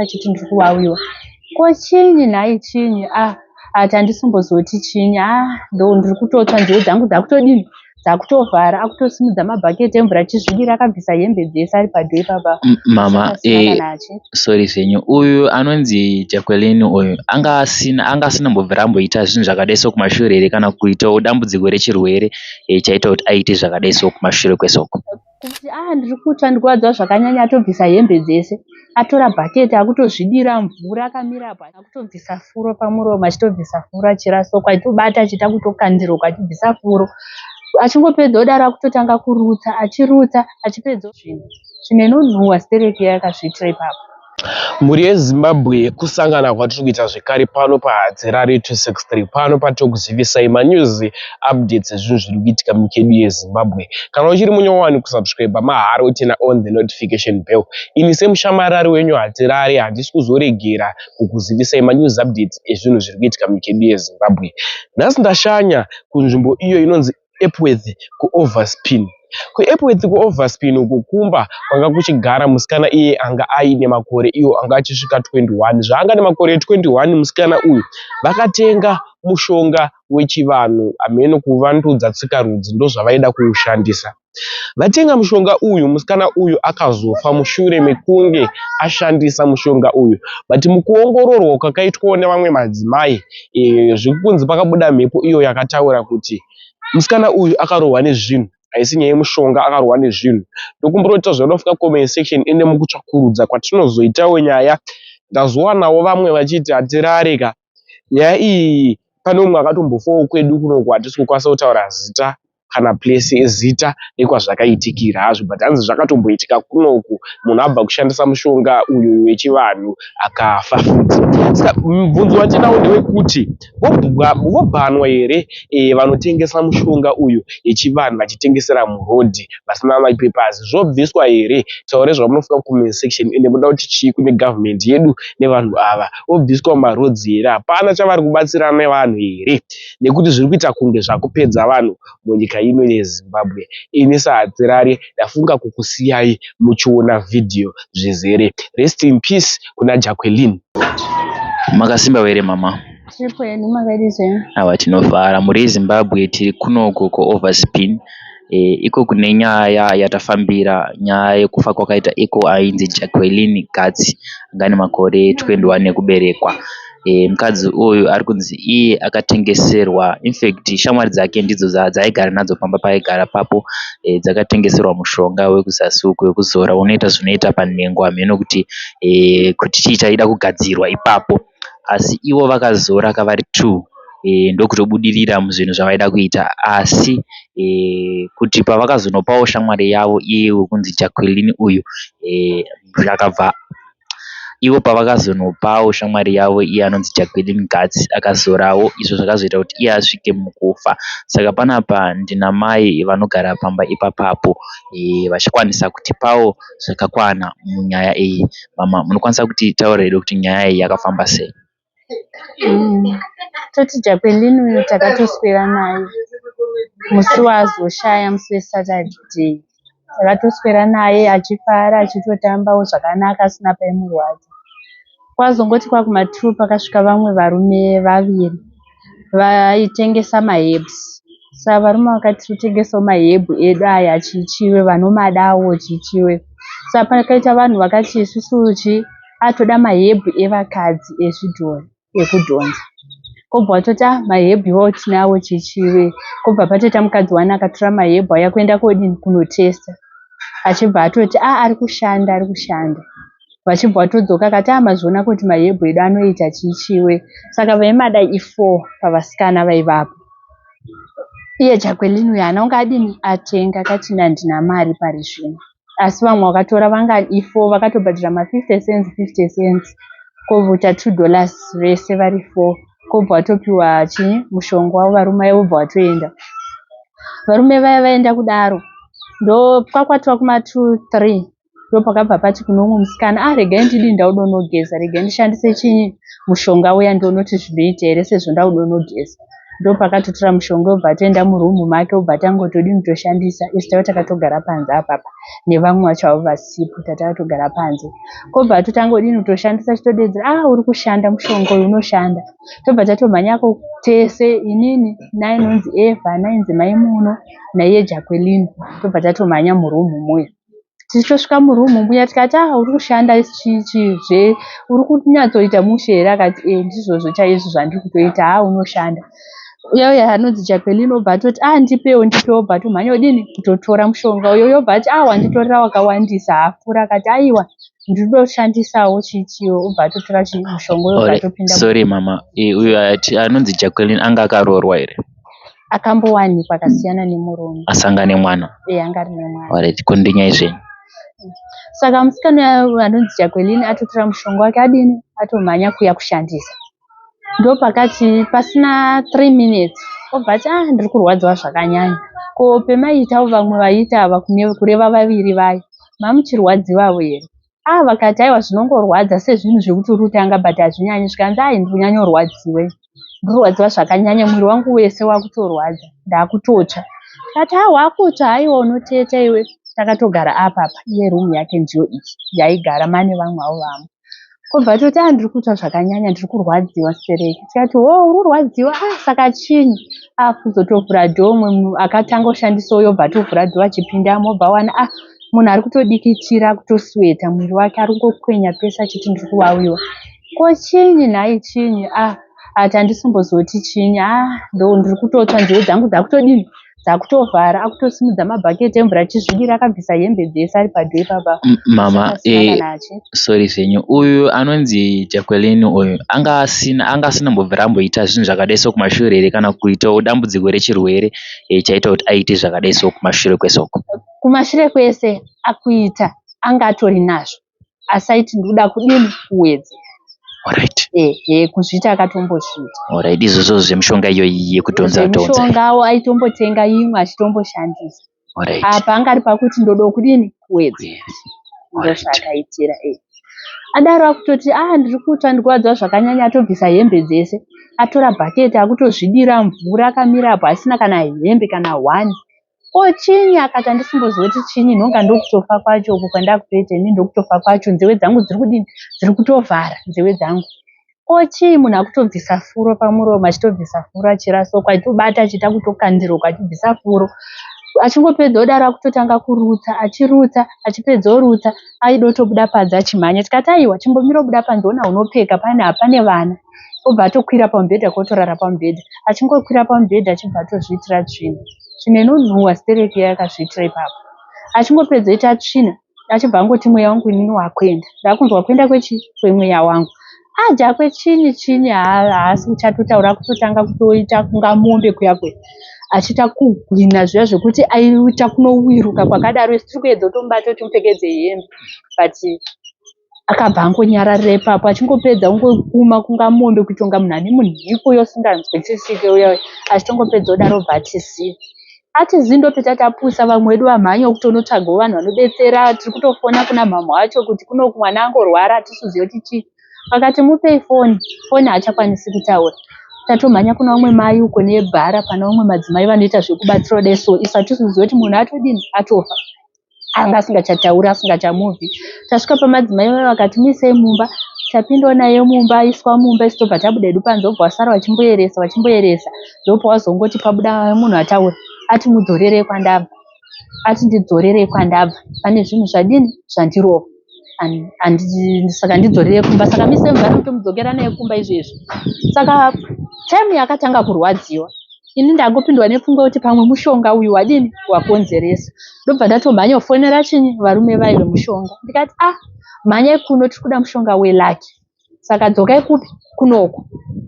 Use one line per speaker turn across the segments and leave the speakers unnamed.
Achiti ndiri kuwawiwa. Ko chinyi nhai chinyi? Ah, ati handisimbozoti chinyi. Ah, ndo ndiri kutotsva, nzeve dzangu dzakutodini? Dzakutovhara. Akutosimudza mabhaketi emvura achizvidira, akabvisa hembe dzese ari padho ipapa.
Mama,
Pasina kana achi.
Sorry zvenyu, uyu anonzi Jacqueline uyu anga asina mbobvira amboita zvinhu zvakadai so kumashure here, kana kuitawo dambudziko rechirwere chaita kuti aite zvakadai so kumashure kwesoko?
Kuti ah, ndiri kutsva, ndikuwadziwa zvakanyanya. Atobvisa hembe dzese, atora bhaketi, akutozvidira mvura akamira apo, akutobvisa furo pamuromo, achitobvisa furo achirasokwa, achitobata, achiita kutokandirwa, achibvisa furo. Achingopedza kudaro, akutotanga kurutsa, achirutsa, achipedza zvinhu tsvina inonhuhwa stereki yakazviitira ipapo.
Mhuri yeZimbabwe, kusangana kwatiri kuita zvekare pano paHadzirari 263, pano patikuzivisai manews updates ezvinhu zviri kuitika munyika yedu yeZimbabwe. Kana uchiri munyowani, kusubscribe mahara, uturn on the notification bell. Ini semushamarari wenyu Hadzirari, handisi kuzoregera kukuzivisai manews updates ezvinhu zviri kuitika munyika yedu yeZimbabwe. Nhasi ndashanya kunzvimbo iyo inonzi Epworth kuOverspin. KuEpworth kuOverspin uku kumba kwanga kuchigara musikana iye anga aine makore iwo anga achisvika 21. Zvaanga nemakore 21 musikana uyu, vakatenga mushonga wechivanhu, hameno kuvandudza tsikarudzi, ndozvavaida kuushandisa. Vatenga mushonga uyu, musikana uyu akazofa mushure mekunge ashandisa mushonga uyu. But mukuongororwa kwakaitwawo nevamwe madzimai, zviri kunzi pakabuda mhepo iyo yakataura kuti musikana uyu akarohwa nezvinhu, haisi nyaya yemushonga, akarohwa nezvinhu. Ndokumbira kuti tazvanofika comment section ine mukutsvakurudza kwatinozoitawo nyaya. Ndazowanawo vamwe vachiti hatirare ka nyaya iyi, pane umwe akatombofawo kwedu kunoku, hatisi kukwanisa kutaura zita kana place, zita rekwazvakaitikira hazvo, but hanzi zvakatomboitika kunoku, munhu abva kushandisa mushonga uyu wechivanhu akafa futi. Saka mubvunzo wandinawo ndewekuti vobhanwa here vanotengesa mushonga uyu yechivanhu vachitengesera murodhi vasina mapapers? Zvobviswa here? Taure zvamunofika kucomment section. Ende munoda kuti chii kune gavhumendi yedu nevanhu ava? Vobviswa mumarodzi here? Hapana chavari kubatsira nevanhu here? Nekuti zviri kuita kunge zvakupedza vanhu munyika ino yeZimbabwe. Ini saHadzirari ndafunga kukusiyai muchiona vhidhiyo zvizere. Rest in peace kuna Jacqueline.
Makasimba here, mama?
Tiripo hedu, makadii zvenyu?
Awa, tinofara. Mhuri yeZimbabwe, tiri kunoko kuOverspin, iko kune nyaya yatafambira, nyaya yekufa kwakaita iko ainzi Jacqueline Gatsi, anga ane makore 21 ekuberekwa. Mukadzi uyu ari kunzi iye akatengeserwa, infact shamwari dzake ndidzo dzaaigara nadzo pamba paaigara papo, dzakatengeserwa mushonga wekuzasi uku wekuzora unoita zvinoita panhengo, hameno kuti chii chaida kugadzirwa ipapo, asi ivo vakazora kavari 2, ndokutobudirira muzvinhu zvavaida kuita. Asi kuti pavakazonopawo shamwari yavo iye wekunzi Jacqueline uyu, akabva ivo pavakazonopawo shamwari yavo iye anonzi Jacqueline Gatsi, akazorawo, izvo zvakazoita kuti iye asvike mukufa. Saka panapa ndina mai vanogara pamba ipapapo, vachikwanisa kutipawo zvakakwana munyaya iyi. Mama, munokwanisa kutitaurira here kuti nyaya iyi yakafamba sei?
Toti Jacqueline uyu takatoswera naye musi waazoshaya, musi weSaturday. Takatoswera naye achifara, achitotambawo zvakanaka, asina paimurwadza. Kwazongoti kwakuma2 pakasvika vamwe varume vaviri vaitengesa maherbs. Saka varume vakati, "Totengesawo maherbs edu aya chichiwe, vanomadawo chichiwe." Saka pakaita vanhu vakati, "Isusu chi atoda maherbs evakadzi ezvidhori ekudhonza." Kobva watoti, "Ah, maherbs iwawo tinawo chichiwe." Kobva patoita mukadzi wani akatora maherbs aya kuenda kodini, kunotesta, achibva atoti, "A, ari kushanda, ari kushanda." Vachibva vatodzoka, akati, "A, mazviona kuti maherbs edu anoita chichiwe." Saka vaimada i4 pavasikana vaivapo. Iye Jacqueline uyu haana kunge adini, atenga, akati, "Handina mari pari zvino." Asi vamwe vakatora vanga i4, vakatobhadhara ma50 cents, 50 cents, kovuta $2 vese vari 4. Kobva vatopiwa chii, mushonga wavo. Varume vaya vobva vatoenda. Varume vaya vaenda kudaro, ndo kwakwatwa kuma2 3, ndopakabva pati kune umwe musikana, "A, regai ndidii, ndaudonogeza, regai ndishandise chinyi, mushonga uya, ndionoti zvinoita here sezvo ndaudonogeza." Ndopakatotora mushonga obva atoenda muroom make obva atangotodini kutoshandisa. Isu taiva takatogara panze apapa nevamwe vacho havo vasipo tatakatogara panze. Kobva atotanga kudini kutoshandisa achitodedzera ah uri kushanda mushonga uyu unoshanda. Tobva tatomhanyako tese inini nainonzi Eva nainzi mai Muno naiye Jacqueline tobva tatomhanya muroom muya. Tichitosvika muroom muya tikati ah uri kushanda chii chii zve uri kunyatsoita mushe here akati eh ndizvozvo chaizvo zvandiri kutoita haa unoshanda. Uya uya anonzi Jacqueline obva atoti ah ndipewo ndipewo obva atomhanya kudini kutotora mushonga uyo uyo obva ati ah wanditorera wakawandisa haafura akati aiwa ndinotoshandisawo chii chii obva atotora chii mushonga uyo obva atopinda
Sorry mama, uyo anonzi Jacqueline anga akaroorwa here?
Akambowanikwa akasiyana nemurume.
Asanga nemwana?
Eh, anga ari nemwana.
Alright, continue zvenyu.
Saka musikana anonzi Jacqueline atotora mushonga wake adini atomhanya kuya kushandisa. Ndopakati pasina 3 minutes obva ati ah ndiri kurwadziwa zvakanyanya. Ko pemaiitawo vamwe vaiita ava kureva vaviri vaya mamuchirwadziwawo here? Ah vakati aiwa zvinongorwadza sezvinhu zvekuti uri kutanga but hazvinyanyi zvikanzi ai ndiri kunyanyorwadziwa ndiri kurwadziwa zvakanyanya mwiri wangu wese wakutorwadza ndakutotsva. Tikati ah wakutsva haiwa unoteta iwe. Takatogara apa apa iye room yake ndiyo iyi yaigara mane vamwe avo vamwe. Kobva toti ah ndiri kutsva zvakanyanya ndiri kurwadziwa stereki. Tikati hoo uri kurwadziwa ah saka chinyi? Ah kuzotovhura door umwe akatanga kushandisa uyo obva atovhura door achipindamo obva awana ah munhu ari kutodikitira akutosweta mwiri wake ari kungokwenya pese achiti ndiri kuwawiwa. Ko chinyi nhai chinyi ah ati handisimbozoti chinyi ah ndiri kutotsva nzeve dzangu dzakutodini dzakutovhara akutosimudza mabhaketi emvura achizvidira akabvisa hembe dzese ari padho ipapa.
Mama, sorry zvenyu, uyu anonzi Jacqueline uyu anga asina anga asina kumbobvira amboita zvinhu zvakadai so kumashure here kana kuitawo dambudziko rechirwere chaita kuti aite zvakadai so kumashure kwese uko?
Kumashure kwese akuita anga atori nazvo asi aiti ndikuda kudini kuwedzera.
Alright.
Ehe kuzviita akatombozviita.
Alright, izvozvo zvemishonga iyoyi yekudhonza dhonza.
Zvemishongawo aitombotenga imwe achitomboshandisa.
Alright.
Apa anga ari pakuti ndoda kudini kuwedzera. Ndozvaakaitira eh. Adaro akutoti ah ndiri kutsva ndikuwadziwa zvakanyanya atobvisa hembe dzese atora bhaketi akutozvidira mvura akamira apo asina kana hembe kana one. Ko chinyi akati handisimboziva kuti chinyi nhonga ndokutofa kwacho uku kwandakutoita ini ndokutofa kwacho nzeve dzangu dziri kudini dziri kutovhara nzeve dzangu. Ko chii munhu akutobvisa furo pamuromo achitobvisa furo achirasa uko achitobata achiita kutokandira uko achibvisa furo. Achingopedza kudaro akutotanga kurutsa achirutsa achipedza orutsa aida kutobuda panze achimhanya tikati aiwa chimbomira ubuda panze ona unopfeka pane hapane vana. Obva atokwira pamubhedha kotorara pamubhedha achingokwira pamubhedha achibva atozviitira tsvina. Tsvina inonhuhwa stereki iya yakazviitira ipapo. Achingopedza oita tsvina achibva angoti mweya wangu inini wakuenda. Ndakunzwa kuenda kwechi kwemweya wangu. Ajakwe chinyi chinyi haasi kuchatotaura akutotanga kutoita kunga mombe kuya kuya achiita kugwina zviya zvekuti aiita kunowiruka kwakadaro isu tiri kuedza kutomubata kuti timupfekedze hembe but akabva angonyararira ipapo achingopedza ungokuma kunga mombe kuita kunga munhu ane munhiko uya usinganzwisisike uya uya achitongopedza kudaro obva ati zii. Ati zii ndopeta tapusa vamwe vedu vamhanya kutonotsvagawo vanhu vanobetsera tiri kutofona kuna mhamha wacho kuti kunoku mwana angorwara hatisi kuziva kuti chii. Vakati mupei foni, foni haachakwanisi kutaura. Tatomhanya kuna vamwe mai uko nebhara pana vamwe madzimai vanoita zvekubatsira kudai so isu hatisi kuziva kuti munhu atodini atofa. Anga asingachatauri asingachamuvhi. Tasvika pamadzimai vaya vakati muisei mumba. Tapindawo naye mumba aiswa mumba isu tobva tabuda hedu panze vobva vasara vachimboeresa vachimboeresa ndopawazongoti pabuda munhu ataura ati mudzorerei kwandabva ati ndidzorerei kwandabva pane zvinhu zvadini zvandirova saka ndidzorere kumba saka mise mvana mutomudzokera naye kumba izvezvi saka time yakatanga kurwadziwa ini ndangopindwa nepfungwa yekuti pamwe mushonga uyu wadini wakonzeresa ndobva ndatomhanya kufonera chinyi varume vaye vemushonga ndikati ah mhanyai kuno tiri kuda mushonga welaki Saka dzokai kupi kunoku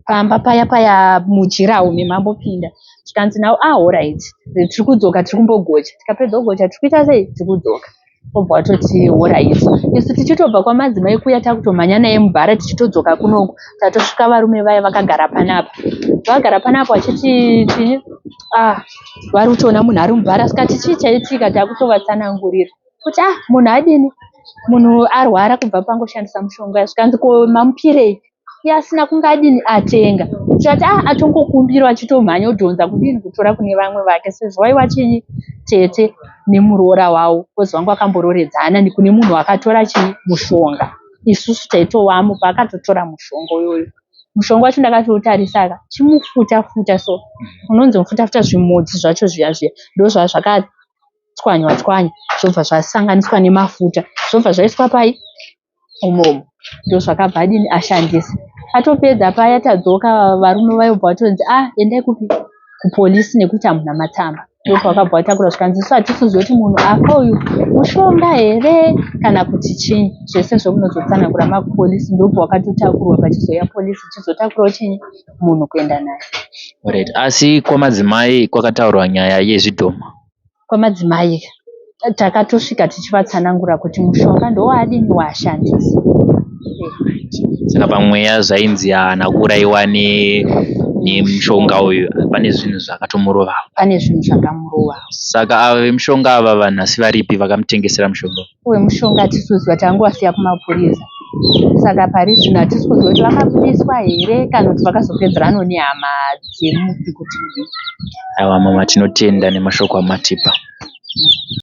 pamba paya paya mujirawo memambopinda zvikanzi nawo ah horait tiri kudzoka tiri kumbogocha tikapedza kugocha tiri kuita sei tiri kudzoka obva watoti horait isu tichitobva kwamadzimai kuya takutomhanya naye mubhara tichitodzoka kunoku tatosvika varume vaya vakagara panapa vagara panapa vachiti chii ah vari kutoona munhu ari mubhara sikati chii chaitika takutovatsanangurira kuti ah munhu adini munhu arwara kubva pangoshandisa mushonga zvikanzi ko mamupirei iye asina kunge adini atenga Tikati ah atongokumbira achitomhanya odhonza kudini kutora kune vamwe vake sezvo waiva chinyi tete nemuroora wavo because vanga vakambororedzana kune munhu akatora chii mushonga. Isusu taitovamo paakatotora mushonga uyoyo. Mushonga wacho ndakatoutarisa ka chimufuta futa so unonzi mufuta futa zvimodzi zvacho zviya zviya ndozvazvakatswanywa tswanywa zvobva zvasanganiswa nemafuta zvobva zvaiswa pai umomo ndozvakabva adini ashandisa atopedza paya tadzoka varume vaibva vatonzi ah endai kupi kupolisi nekuti hamuna matsamba ndopavakabva vatakura zvikanzi isu hatisi kuziva kuti munhu afa uyu mushonga here kana kuti chii zvese zvomunozotsanangura makupolisi ndopo wakatotakurwa pachizouya polisi ichizotakurawo chinyi munhu kuenda naye.
Alright. Asi kwamadzimai kwakataurwa nyaya yezvidhoma.
Kwamadzimai takatosvika tichivatsanangura kuti mushonga ndowaadini waashandisa.
Saka pamweya zvainzi haana kuuraiwa nemushonga uyu, pane zvinhu zvakatomurovawo.
Pane zvinhu zvakamurovawo.
Saka ava vemushonga ava vanhu asi varipi vakamutengesera mushonga?
Wemushonga hatisi kuziva, tangowasiya kumapurisa. Saka pari zvino hatisi kuziva kuti vakabudiswa here kana kuti vakazopedzerana nehama dzemufi kuti kudii.
Aiwa mama tinotenda nemashoko amatipa.